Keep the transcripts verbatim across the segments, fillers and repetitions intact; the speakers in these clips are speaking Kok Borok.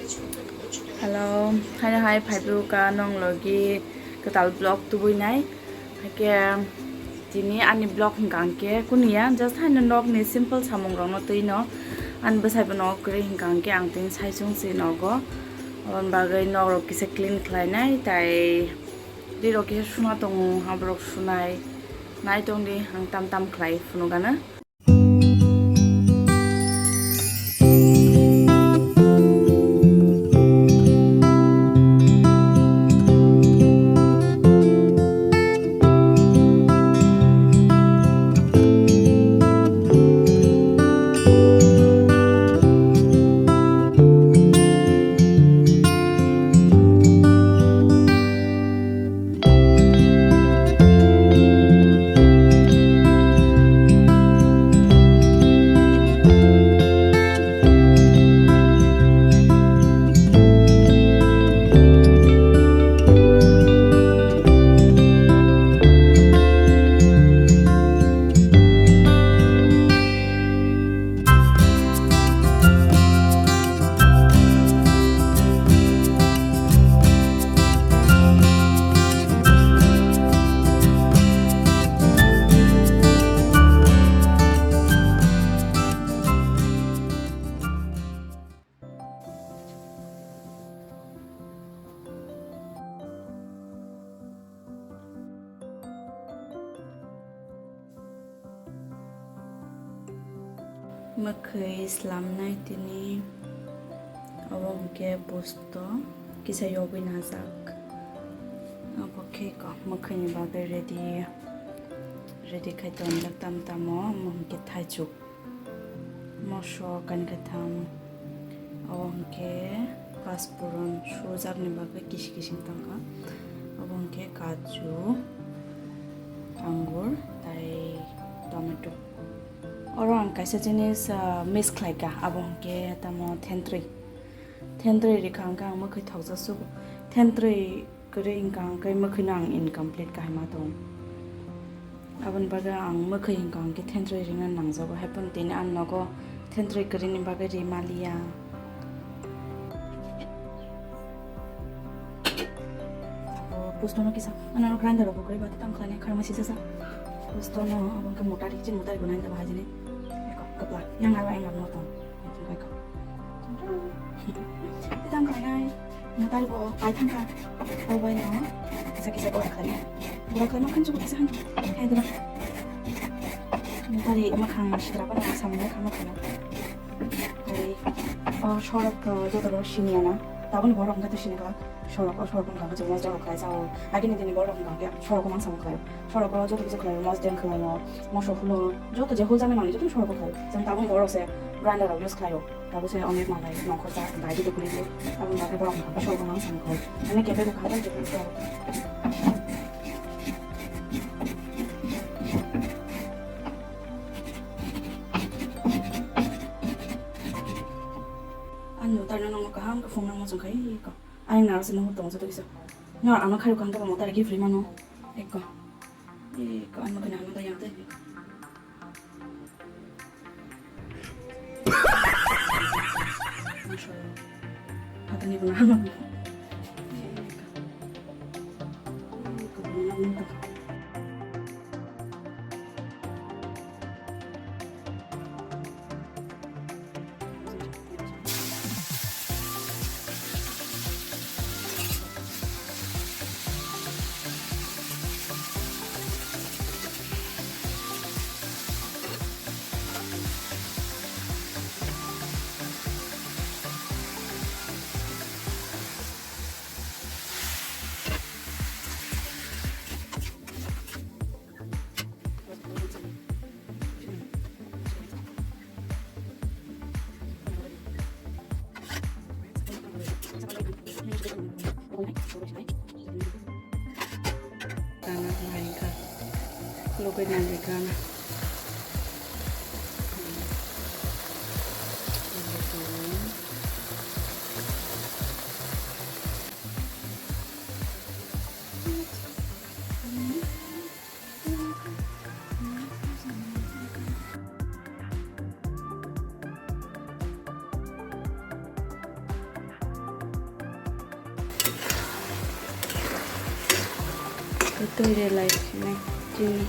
Hello, hai hai phaibrwkha nong logi kwtal vlog tubui nai. Haikhe tini ani vlog hwnkha hwnkhe kuniya just haino nokni simple samung rokno twi no ani bwsai bono kwrwi hwnkha hwnkhe ang tini sai chwng se nogo. Aboni bagwi nok rok kisa clean khlai nai tai ri rok kisa suna tongo aborok sunai nai tongdi ang tam tam khlai phunukgana. Mwkhwi slamnai tini, obo hwnkhe busto kisa yogwi najak. Obo khe ko mwkhwini bagwi ready, ready khai tonjak tam tamo, omo hwnkhe thaichuk. Moso kainwi kaitham. Abo hwnkhe pasphuron sujakni bagwi kisi kisi wng tongkha. Abo hwnkhe kaju, angur, tai tomato. Oro ang kaisa jinis, ah, miss khlaikha, abo hwnkhe tamo thentrwi. Thentrwi rikha hwnkhe ang mwkhwi thokjak sugo. Thentrwi kwrwi wngkha hwnkhe mwkhwino ang incomplete kahai ma tongo. Aboni bagwi ang mwkhwi wngkha hwnkhe thentrwi rina nangjago, haiphano tini ang nogo thentrwi kwrwini bagwi ri maliya. Abo bustono kisa, ano grinder rok bo kwrwi ba tamo khlainai kharma sisa sa. Bustono abo hwnkhe motari, chini motari bo nai tamo hajini. Eko kwplak, yang aro yang aro tong. Tang khlainai, motari bo pai thangkha. Bo bai no kisa kisa gora khlainai. Gora khlaima khan chubu kisa han. Hai dira. Motari makhang sitra pa na samung kha makhang. Hai, o sorok to joto ro sini ana. Taboni borok hwnkhe to sini kha. Sorok, o sorok wngkha khe chwng mosdeng rok khlai chao. Agini dini borok wngkha khe sorok o mang samung khlai. Sorok o joto kisa khlai, mosdeng khlai o, moso hulo, joto je huljaknai manwi joto sorok o khlai. Chwng tabuk borok se grinder rok use khlai o. Tabuk se onek manwi nongkhor cha, dai joto kuli di. Tabuk bagwi borok wngkha khe sorok o mang samung khlai. Ani kebek wngkha khe kebek sorok. Ani utarno nongo kaham khe phunukna muchung khai ko. Ani naro se nungwi tongo joto kisa. No, ano khairok kang tamo tari gift rimano. Eko. Eko, ano kena ano dayang teh. Hatani bana ano. Eko, bana ano. Kana laika. Lugui nangikha. Twi rwlai sinai chini.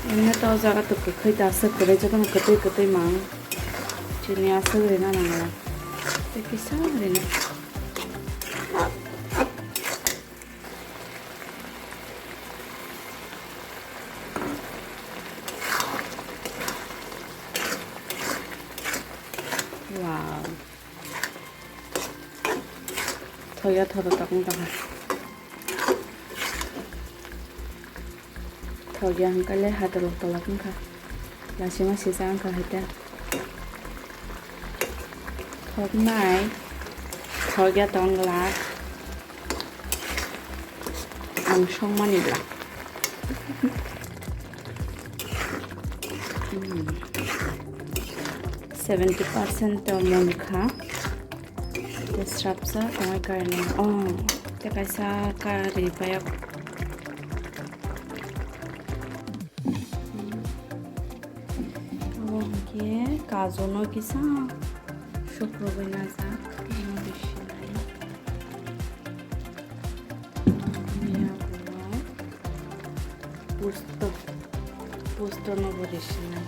Emne to o jaga to kwkhwi da aswk kwrwi, jotono kwtwi kwtwi mang. Chini aswk rina nangla. Tei kisa rina. Wow. Thoya thoto tokong tokha. Thokya hwnkhe le hatolo tolak wngkha. Lasima sisa wngkha hai ta. Thoknai. Thokya tong glak. Ang songmani glak. Hmm. Seventy percent to munkha. Tei srapsa tongwi karni. Oh, tei kaisa kari payok. Abo hwnkhe kaju no kisa sukrubui najak. Ano bisinai. Ani yago pusto, pusto no bo risinai.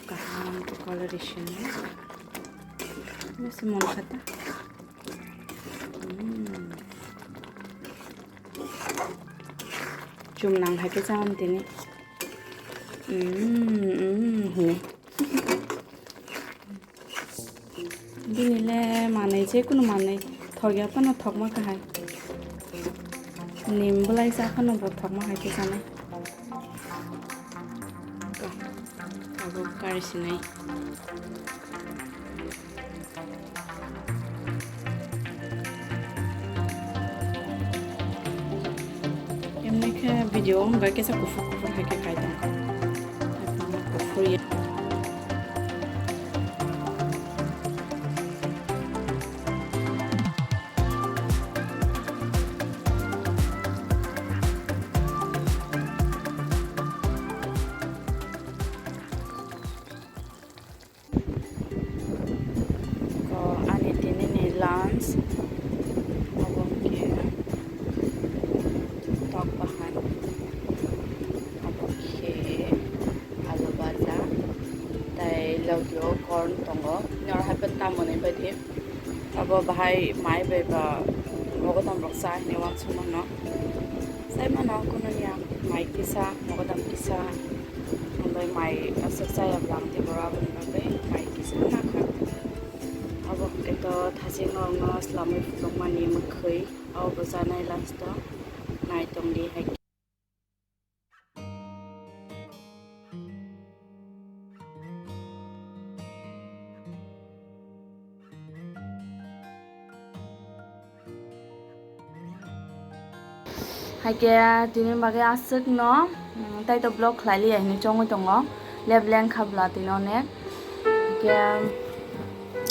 Kaham khe coloration. Mese mon kha ta. Hmm. Chum nang hai khe cham tini. Hmm, hmm, hwnwi. Bini le manwi, je kunu manwi thokya phano thokma kahai. Nim bwlai cha phano bo thokma hai khe chanai. Abo kari sinai. Emni khe video wngkha kisa kuphur kuphur hai khe kai tongkha. Kuphur ya. Ko ani tini ni lunch, obo khe tok bahan, obo khe alu bhaja, tei logi o corn tongo, norok hai phano tamoni baidi. Abo bahai mai bai ba mogodam rok cha hinwi uansukmano. Sai mano kunu ya mai kisa, mogodam kisa, omo bai mai aswk chaya bwlangti borok aboni bagwi mai kisa nakha. Abo hwnkhe to thaching norokno swlamwi phunukmani mwkhwi, abo bo chanai last o nai tongdi hai. Haikhe tini bagwi aswkno, mm, tei to vlog khlai liya hinwi chongwi tongo, leb leng kha bwla tini onek. Haikhe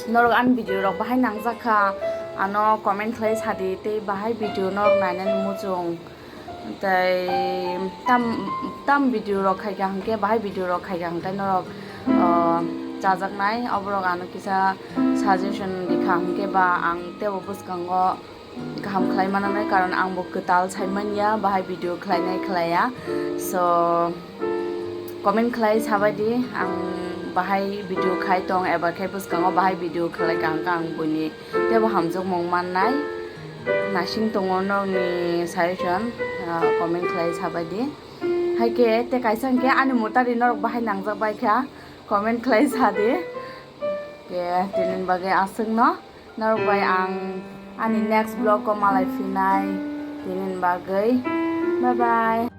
norok ani video rok bahai nangjak kha, ano comment khlai sadi tei bahai video norok nainani muchung. Tei tam, tam video rok khaikha hwnkhe, bahai video rok khaikha hwnkhe norok, ah, chajaknai, oborok ano kisa suggestion rikha hwnkhe ba ang teibo bwskango kaham khlai mananai, karon angbo kwtal sai manya bahai video khlainai khlaiya. So, comment khlai sabaidi, ang bahai video khai tong eba khe bwskango bahai video khlai kha hwnkhe ang buini teibo hamjakmung mannai. Nasing tongo norokni suggestion, ah, comment khlai sabaidi. Haikhe tei kaisa hwnkhe ani motari norok bahai nangjak bai kha, comment khlai sadi. Khe tini bagwi aswkno, norok bai ang ani next vlog o malai phinai, tini bagwi bye bye.